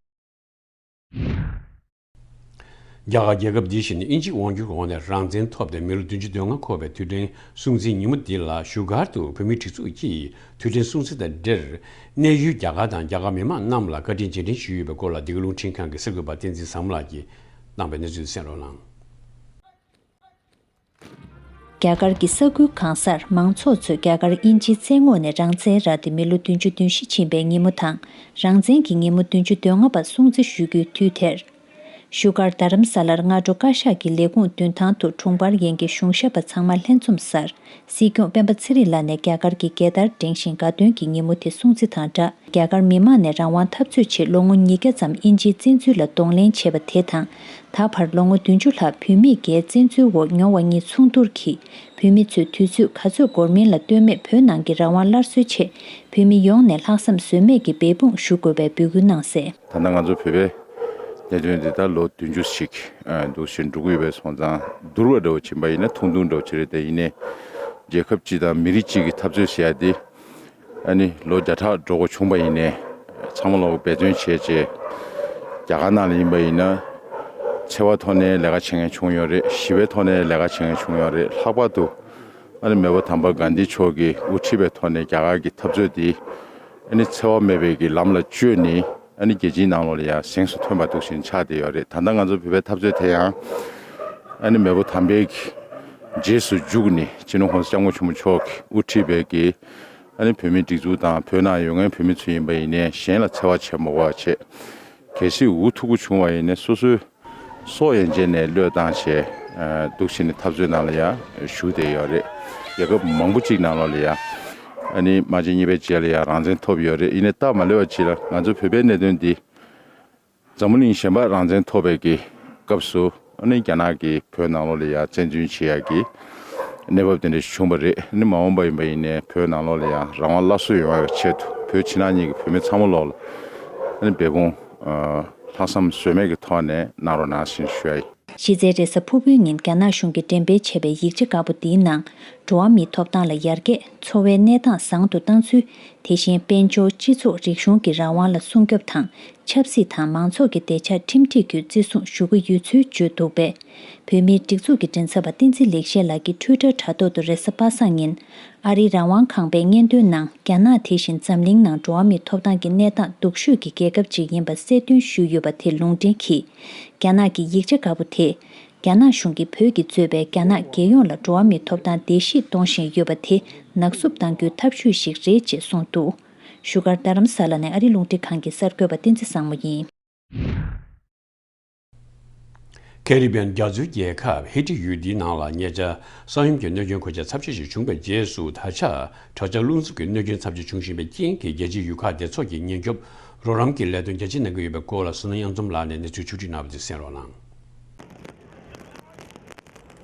རྒྱ་གར་རྒྱལ་ཁབ་འདི་བཞིན་དབྱིན་ཇིའི་དབང་སྒྱུར་འོག་ནས་རང་བཙན་ཐོབ་སྟེ་མི་ལོ་བདུན་ཅུ་དོན་ལྔ་འཁོར་བའི་དུས་དྲན་སྲུང་བརྩིའི་ཉིན་མོ་འདི་ལ་བཞུགས་སྒར་དུ་བོད་མིའི་སྒྲིག་འཛུགས་ཀྱིས་དུས་དྲན་སྲུང་བརྩི་དང་འབྲེལ། གནས་ཡུལ་རྒྱ་གར་དང་རྒྱ་གར་མི་མང་རྣམས་ལ་བཀའ་དྲིན་རྗེས་དྲན་ཞུས་ཡོད་པའི་སྐོར་ལ་འདི་ག་རླུང་འཕྲིན་ཁང་གི་གསར་འགོད་པ་བསྟན་འཛིན་བཟང་མོ་ལགས་ཀྱིས་གནང་པའི་གནས་ཚུལ་གསན་རོགས་གནང་། རྒྱ་གར་གྱི་ས་ཁུལ་གང་སར་མང་ཚོགས་ཚོས་རྒྱ་གར་དབྱིན་ཇིའི་བཙན་འོག་ནས་རང་བཙན་རག་སྟེ་མི་ལོ་བདུན་ཅུ་དོན་བཞི་ཕྱིན་པའི་ཉིན་མོ་དང་། རང་བཙན་གྱི་ཉིན་མོ་བདུན་ཅུ་དོན་ལྔ་པ་སྲུང་བརྩི་ཞུ་རྒྱུའི་དུས་དེར། བཞུགས་སྒར་རྡ་རམ་ས་ལར་སྔ་དྲོ་བཀའ་ཤག་གི་ལས་ཁུངས་མདུན་ཐང་དུ་དྲུང་འཕར་ཡན་གྱི་གཞུང་ཞབས་པ་ཚང་མ་ལྷན་འཛོམས་སར། སྲིད་སྐྱོང་སྤེན་པ་ཚེ་རིང་ལགས་ནས་རྒྱ་གར་གྱི་རྒྱལ་དར་སྒྲེང་བཞིན་དགའ་སྟོན་གྱི་ཉིན་མོ་དེ་སྲུང་བརྩི་དང་སྦྲགས། རྒྱ་གར་མི་མང་ནས་རང་དབང་འཐབ་རྩོད་ཆེད་ལོ་ངོ་ཉིས་བརྒྱ་ཙམ་དབྱིན་ཇིའི་བཙན་འཛུལ་ལ་གདོང་ལེན་བྱས་པ་དེ་དང་། ད་བར་ལོ་ངོ་བདུན་ཅུ་ལྷག་བོད་མིས་རྒྱའི་བཙན་འཛུལ་འོག་མྱོང་བ་གཉིས་མཚུངས་བསྡུར་གྱིས། བོད་མི་ཚོས་དུས་ཚོད་ག་ཚོད་འགོར་མིན་ལ་ལྟོས་མེད་བོད་ནང་གི་རང་དབང་སླར་གསོའི་ཆེད། བོད་མི་ཡོངས་ནས་ལྷག་བསམ་ཟོལ་མེད་ཀྱིས་འབད་འབུངས་ཞུ་དགོས་པའི་འབོད་སྐུལ་གནང་གསལ། ད་ལྟ་ང་ཚོ་བོད་པའི་གནད་དོན་འདི་ད་ལོ་བདུན་ཅུ་ཞིག་འདུག་བཞིན་འགྲོ་གི་ཡོད་པའི་སོང་ཙང་བསྡུར་བ་འདྲ་བོ་ཕྱིན་པ་ཡིན་ན་ཐུང་ཐུང་འདྲ་བོ་ཅིག་རེད། དེ་ཡིན་ནའི་རྒྱལ་ཁབ་སྤྱི་དང་མི་རིགས་གཅིག་གི་འཐབ་རྩོད་ཟེར་ཡ་འདི་ཨ་ནི་ལོ་བརྒྱ་ཕྲག་འགྲོ་འགོ་བྱུང་པ་ཡིན་ནའི་ཚང་མ་ལོག་འབད་བརྩོན་བྱས་རྗེས་རྒྱ་གར་ནང་ལ་ཡིན་པ་ཡིན་ན་འཚེ་བ་ཐོག་ནས་ལས་ཀ་བྱེད་མཁན་བྱུང་ཡོད་རེད། ཞི་བའི་ཐོག་ནས་ལས་ཀ་བྱེད་མཁན་བྱུང་ཡོད་རེད། ལྷག་པར་དུ་ཨ་ནི་མེས་པོ་དམ་པ་གྷན་དྷི་མཆོག་གིས་དབུ་ཁྲིད་པའི་ཐོག་ནས་རྒྱ་གར་གྱི་འཐབ་རྩོད་འདི་ཨ་ནི་འཚེ་བ་མེད་པའི་གི་ལམ་ལ་བཅོས་ནས། ཨ་ནི་རྒྱལ་སྤྱིའི་ནང་ལོགས་ལ་ཡང་གཟེངས་སུ་ཐོན་པ་འདུག་བཞིན་ཆགས་བསྡད་ཡོད་རེད། ད་ལྟ་ང་ཚོ་བོད་པའི་འཐབ་རྩོད་དེ་ཡང་ཨ་ནི་མེས་པོ་དམ་པའི་གི་རྗེས་སུ་འཇུག་ནས་སྤྱི་ནོར་༸གོང་ས་༸སྐྱབས་མགོན་ཆེན་པོ་མཆོག་གིས་དབུ་ཁྲིད་པའི་གི་ཨ་ནི་བོད་མིའི་སྒྲིག་འཛུགས་དང་བོད་ནང་ཡོད་མཁན་བོད་མི་ཚོ་ཡིན་པ་ཡིན་ནའི་གཞན་ལ་འཚེ་བ་བྱེད་མ་དགོས་པ་བྱས། གལ་སྲིད་འུ་ཐུག་པ་བྱུང་བ་ཡིན་ནའི་སོ་སོའི་སྲོག་ཡན་ཆད་ནས་བློས་བཏང་བྱས་འདུག་བཞིན་འཐབ་རྩོད་ནང་ལ་ཡང་ཞུགས་བསྡད་ཡོད་རེད། རྒྱལ་ཁབ་མང་པོ་གཅིག་ནང་ལོགས་ལ་ཡང་ཨ་ནི་དམག་ཆེན་གཉིས་པའི་རྗེས་ལ་ཡང་རང་བཙན་ཐོབ་ཡོད་རེད། ཡིན་ནའི་སྟབས་མ་ལེགས་པ་ཅིག་ལ་ང་ཚོ་བོད་པའི་གནད་དོན་འདི་འཛམ་བུ་གླིང་གཞན་པ་རང་བཙན་ཐོབ་པའི་གི་སྐབས་སུ་ཨ་ནི་རྒྱ་ནག་གིས་བོད་ནང་ལོགས་ལ་ཡང་བཙན་འཛུལ་བྱེད་ཡག་གི་གནས་བབ་དེ་འདྲ་ཞིག་བྱུང་བ་རེད། ཨ་ནི་མ་འོངས་པ་ཡིན་པ་ཡིན་ནའི་བོད་ནང་ལོགས་ལ་ཡང་རང་དབང་སླར་གསོ་ཡོང་ཡག་གི་ཆེད་དུ་བོད་ཕྱི་ནང་གཉིས་ཀྱི་བོད་མི་ཚང་མ་ལོགས་ལ་ཨ་ནི་འབད་འབུངས་ལྷག་བསམ་ཟོལ་མེད་ཀྱི་ཐོག་ནས་གནང་རོགས་གནང་ཞེས་ཞུ་ཡ་ཡིན། གཞི་རྩའི་རེས་གཟའ་ཕུར་བུའི་ཉིན་རྒྱ་ནག་གཞུང་གིས་འགྲེམས་སྤེལ་བྱས་པའི་ཡིག་ཆ་དཀར་པོ་འདིའི་ནང་། འགྲོ་བ་མིའི་ཐོབ་ཐང་ལ་ཡར་རྒྱས། འཚོ་བའི་གནས་སྟངས་བཟང་དུ་བཏང་ཚུལ། དེ་བཞིན་དཔལ་འབྱོར། སྤྱི་ཚོགས། རིག་གཞུང་གི་རང་དབང་ལ་སྲུང་སྐྱོབ་དང་། ཆབ་སྲིད་དང་མང་ཚོགས་ཀྱི་བདེ་འཇགས་ཁྲིམས་སྒྲིག་བརྒྱུད་བརྩི་སྲུང་ཞུ་གི་ཡོད་ཚུལ་བརྗོད་འདུག་པས། བོད་མིའི་སྒྲིག་འཛུགས་ཀྱི་མགྲིན་ཚབ་པ་བསྟན་འཛིན་ལེགས་བཤད་ལགས་ཀྱིས་ཊུའི་ཊར་དྲ་ཐོག་ཏུ་རེས་གཟའ་པ་སངས་ཉིན། ཨ་རིའི་རང་དབང་ཁང་པའི་སྙན་ཐོའི་ནང་རྒྱ་ནག་དེ་བཞིན་འཛམ་གླིང་ནང་འགྲོ་བ་མིའི་ཐོབ་ཐང་གི་གནས་སྟངས་སྡུག་ཤོས་ཀྱི་རྒྱལ་ཁབ་ཅིག་ཡིན་པ་གསལ་སྟོན་ཞུས་ཡོད་པ་དེ་ལུང་འདྲེན་གྱིས། རྒྱ་ནག་གི་ཡིག་ཆ་དཀར་པོ་དེས། རྒྱ་ནག་གཞུང་གིས་བོད་ཀྱིས་གཙོས་པའི་རྒྱ་ནག་རྒྱལ་ཡོངས་ལ་འགྲོ་བ་མིའི་ཐོབ་ཐང་བརྡལ་བཤིག་གཏོང་བཞིན་ཡོད་པ་དེ་ནག་བསུབ་གཏང་རྒྱུའི་ཐབས་ཇུས་ཤིག་རེད་ཅེས་གསུངས་འདུག་བཞུགས་སྒར་རྡ་རམ་ས་ལ་ནས་ཨ་རི་རླུང་འཕྲིན་ཁང་གི་གསར་འགོད་པ་བསྟན་འཛིན་བཟང་མོ་ཡིན། ཀེ་རི་བི་ཡན་རྒྱ་མཚོའི་རྒྱལ་ཁབ་ཧེ་ཊི་ཡུལ་འདིའི་ནང་ལ་ཉེ་ཆར་ས་ཡོམ་གྱི་གནོད་སྐྱོན་གོད་ཆག་ཚབས་ཆེ་ཞིག་བྱུང་བའི་རྗེས་སུ། ད་ཆ་དྲག་ཆར་རླུང་འཚུབ་ཀྱི་གནོད་སྐྱོན་ཚབས་ཆེ་བྱུང་བཞིན་པའི་རྐྱེན་གྱིས། རྒྱལ་སྤྱིའི་ཡུལ་ཁག་སྡེ་ཚོགས་ཀྱིས་ཉེན་སྐྱོབ་རོགས་རམ་གྱི་ལས་དོན་རྒྱ་ཆེ་གནང་གི་ཡོད་པའི་སྐོར་ལ་བསོད་ནམས་གཡང་འཛོམས་ལགས་ནས་གནས་ཚུལ་ཕྱོགས་བསྒྲིགས་གནང་བ་དེ་གསན་རོགས་གནང་།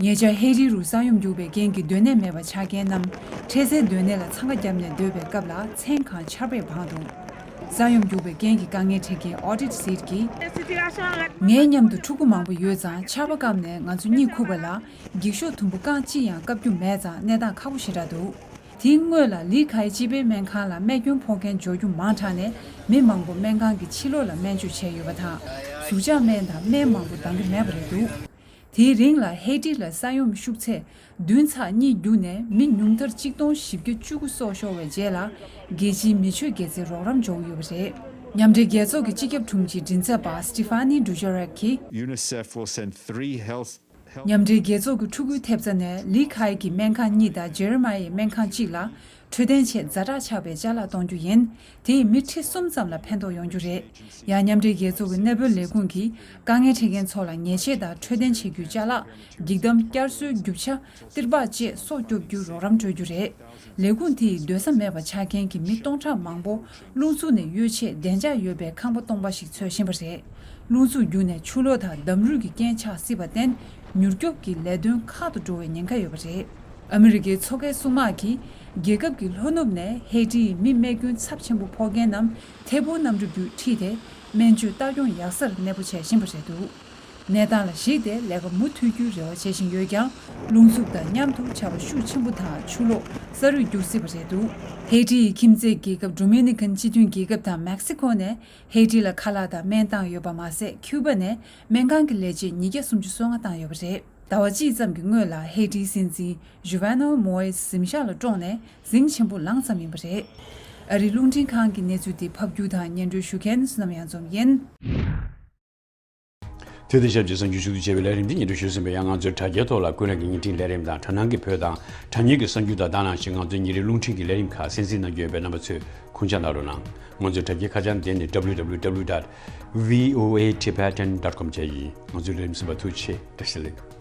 ཉེ་ཆར་ཧེ་ཊི་རུ་ས་ཡོམ་རྒྱུག་པའི་རྐྱེན་གྱིས་སྡོད་གནས་མེད་པར་ཆགས་མཁན་རྣམས་འཕྲལ་སེལ་སྡོད་གནས་ལ་འཚང་ཁ་བརྒྱབ་ནས་སྡོད་པའི་སྐབས་ལ་མཚན་གང་ཆར་པས་སྦངས་འདུག་ས་ཡོམ་རྒྱུག་པའི་རྐྱེན་གྱིས་དཀའ་ངལ་འཕྲད་མཁན་ཨོ་ཏིད་སིད་ཀྱིས། ངའི་མཉམ་དུ་ཕྲུ་གུ་མང་པོ་ཡོད་ཙང་ཆར་པ་བཀབ་ནས་ང་ཚོ་གཉིད་ཁུག་པ་ལ་འགྱིག་ཤོག་དུམ་བུ་རྐང་གཅིག་ཡང་བཀབ་རྒྱུ་མེད་ཙང་གནས་སྟངས་ཁག་པོ་ཞེ་དྲག་འདུག་དེའི་སྔོན་ལ་ལི་ཁའི་སྤྱི་པའི་སྨན་ཁང་ལ་རྨས་སྐྱོན་ཕོག་མཁན་འབྱོར་རྒྱུ་མང་དྲགས་ནས་མི་མང་པོ་སྨན་ཁང་གི་ཕྱི་ལོགས་ལ་སྨན་བཅོས་བྱས་ཡོད་པ་དང་། ཟུར་བཅག་སྨན་དང་སྨན་མང་པོ་འདང་གི་མེད་པ་རེད་འདུག་དེའི་རིང་ལ་ཧེ་ཊི་ལ་ས་ཡོམ་ཤུགས་ཚད་བདུན་ཚེག་གཉིས་བརྒྱུད་ནས་མི་ཉུང་མཐར་གཅིག་སྟོང་བཞི་བརྒྱ་བཅུ་དགུ་སྲོག་ཤོར་བའི་རྗེས་ལ་རྒྱལ་སྤྱིའི་མི་ཆོས་དགེ་རྩའི་རོགས་རམ་འབྱོར་ཡོད་པ་རེད། མཉམ་འབྲེལ་རྒྱལ་ཚོགས་ཀྱི་སྤྱི་ཁྱབ་དྲུང་ཆེའི་མགྲིན་ཚབ་པ་སི་ཏི་ཕ་ནི་ཌུ་ཇེ་རེག་གིས། UNICEF will send three health མཉམ་འབྲེལ་རྒྱལ་ཚོགས་ཀྱི་ཕྲུ་གུའི་ཐེབས་རྩ་ནས་ལི་ཁའི་གི་སྨན་ཁང་གཉིས་དང་ཇེ་རེ་མ་ཡའི་སྨན་ཁང་གཅིག་ལ་འཕྲོད་བསྟེན་ཆེད་ཛ་དྲག་ཆགས་པའི་ཅ་ལག་གཏོང་རྒྱུ་ཡིན། དེ་ཡིས་མི་ཁྲི་གསུམ་ཙམ་ལ་ཕན་ཐོགས་ཡོང་རྒྱུ་རེད། ཡང་མཉམ་འབྲེལ་རྒྱལ་ཚོགས་ཀྱི་གནས་སྤོའི་ལས་ཁུངས་ཀྱིས་དཀའ་ངལ་འཕྲད་མཁན་ཚོ་ལ་ཉལ་ཆས་དང་འཕྲོད་བསྟེན་བྱེད་རྒྱུའི་ཅ་ལག་འགྱིག་དམ། བསྐྱར་གསོའི་རྒྱུ་ཆ། ཏིར་པག་བཅས་སྲོག་སྐྱོབ་རྒྱུའི་རོགས་རམ་སྤྲོད་རྒྱུ་རེད། ལས་ཁུངས་དེ་ཡིས་སྡོད་ས་མེད་པར་ཆགས་མཁན་གྱི་མི་སྟོང་ཕྲག་མང་པོ་རླུང་འཚུབ་ནས་གཡོལ་ཆེད་བདེ་འཇགས་ཡོད་པའི་ཁང་པ་སྟོང་པ་ཞིག་འཚོལ་བཞིན་པ་རེད། རླུང་འཚུབ་བརྒྱུད་ནས་ཆུ་ལོག་དང་འདམ་རུད་ཀྱི་རྐྱེན་ཆགས་སྲིད་པར་བརྟེན། མྱུར་སྐྱོབ་ཀྱི་ལས་དོན་ཁག་ཏུ་འགྲོ་བའི་ཉེན་ཁ་ཡོད་པ་རེད། ཨ་མི་རི་ཀའི་མཚོ་ཁའི་སྲུང་དམག་གིས་རྒྱལ་ཁབ་ཀྱི་ལྷོ་ནུབ་ནས་ཧེ་ཊི་ཡི་མི་རྨས་སྐྱོན་ཚབས་ཆེན་པོ་ཕོག་མཁན་རྣམས་ཐད་འཕུར་གནམ་གྲུ་བརྒྱུད་ཁྲིད་དེ་སྨན་བཅོས་ལྟ་སྐྱོང་ཡག་སར་གནས་སྤོ་བྱེད་བཞིན་པ་རེད་འདུག་གནས་སྟངས་ལ་གཞིགས་ཏེ་ལས་ཀ་མུ་མཐུད་རྒྱུའི་རེ་བ་བྱེད་བཞིན་ཡོད་ཀྱང་། རླུང་འཚུབ་དང་མཉམ་དུ་ཆར་པ་ཤུགས་ཆེན་པོ་དང་ཆུ་ལོག་ས་རུད་རྒྱུག་སྲིད་པ་རེད་འདུག་ཧེ་ཊི་ཡི་ཁྱིམ་མཚེས་རྒྱལ་ཁབ་ཌོ་མི་ནི་ཀན་སྤྱི་མཐུན་རྒྱལ་ཁབ་དང་མེག་སི་ཀོ་ནས་ཧེ་ཊི་ལ་ཁ་ལག་དང་སྨན་བཏང་ཡོད་པ་མ་ཟད། ཁྱུ་པ་ནས་སྨན་ཁང་གི་ལས་བྱེད་ཉིས་བརྒྱ་སུམ་ཅུ་སོ་ལྔ་བཏང་ཡོད་པ་རེད། ཟླ་བ་གཅིག་ཙམ་གྱི་སྔོན་ལ་ཧེ་ཊིའི་སྲིད་འཛིན་ཇུ་ཝེ་ནལ་མོ་ཨེས་གཟིམ་ཤག་ལ་དཀྲོགས་ནས་གཟིངས་ཆེན་པོ་ལངས་ཙམ་ཡིན་པ་རེད། ཨ་རིའི་རླུང་འཕྲིན་ཁང་གི་གནས་ཚུལ་དེ་ཕབ་སྒྱུར་དང་སྙན་སྒྲོན་ཞུ་མཁན་བསོད་ནམས་གཡང་འཛོམས་ཡིན། དེ་དང་ཆབས་ཅིག་གསར་འགྱུར་ཞུ་གཏུག་བྱས་པའི་ལས་རིམ་འདི་སྙན་སྒྲོན་ཞུས་ཟིན་པ་ཡང་། ང་ཚོའི་དྲ་རྒྱའི་ཐོག་ལ་ཀུན་གླེང་གི་བརྙན་འཕྲིན་ལས་རིམ་དང་དྲ་སྣང་གི་བོད་དང་དྲ་བརྙན་གྱི་གསར་འགྱུར་དང་དེ་ནང་བཞིན་ང་ཚོའི་ཉིན་རེའི་རླུང་འཕྲིན་གྱི་ལས་རིམ་ཁག་གསན་གཟིགས་གནང་རྒྱུ་ཡོད་པས། རྣམ་པ་ཚོས་ཁུངས་སྐྱེལ་གནང་རོགས་གནང་། ང་ཚོའི་དྲ་རྒྱའི་ཁ་བྱང་དེ་ནི www dot voatibetan dot com བཅས་ཡིན། ང་ཚོའི་ལས་རིམ་གསན་པར་ཐུགས་རྗེ་ཆེ། བཀྲ་ཤིས་བདེ་ལེགས།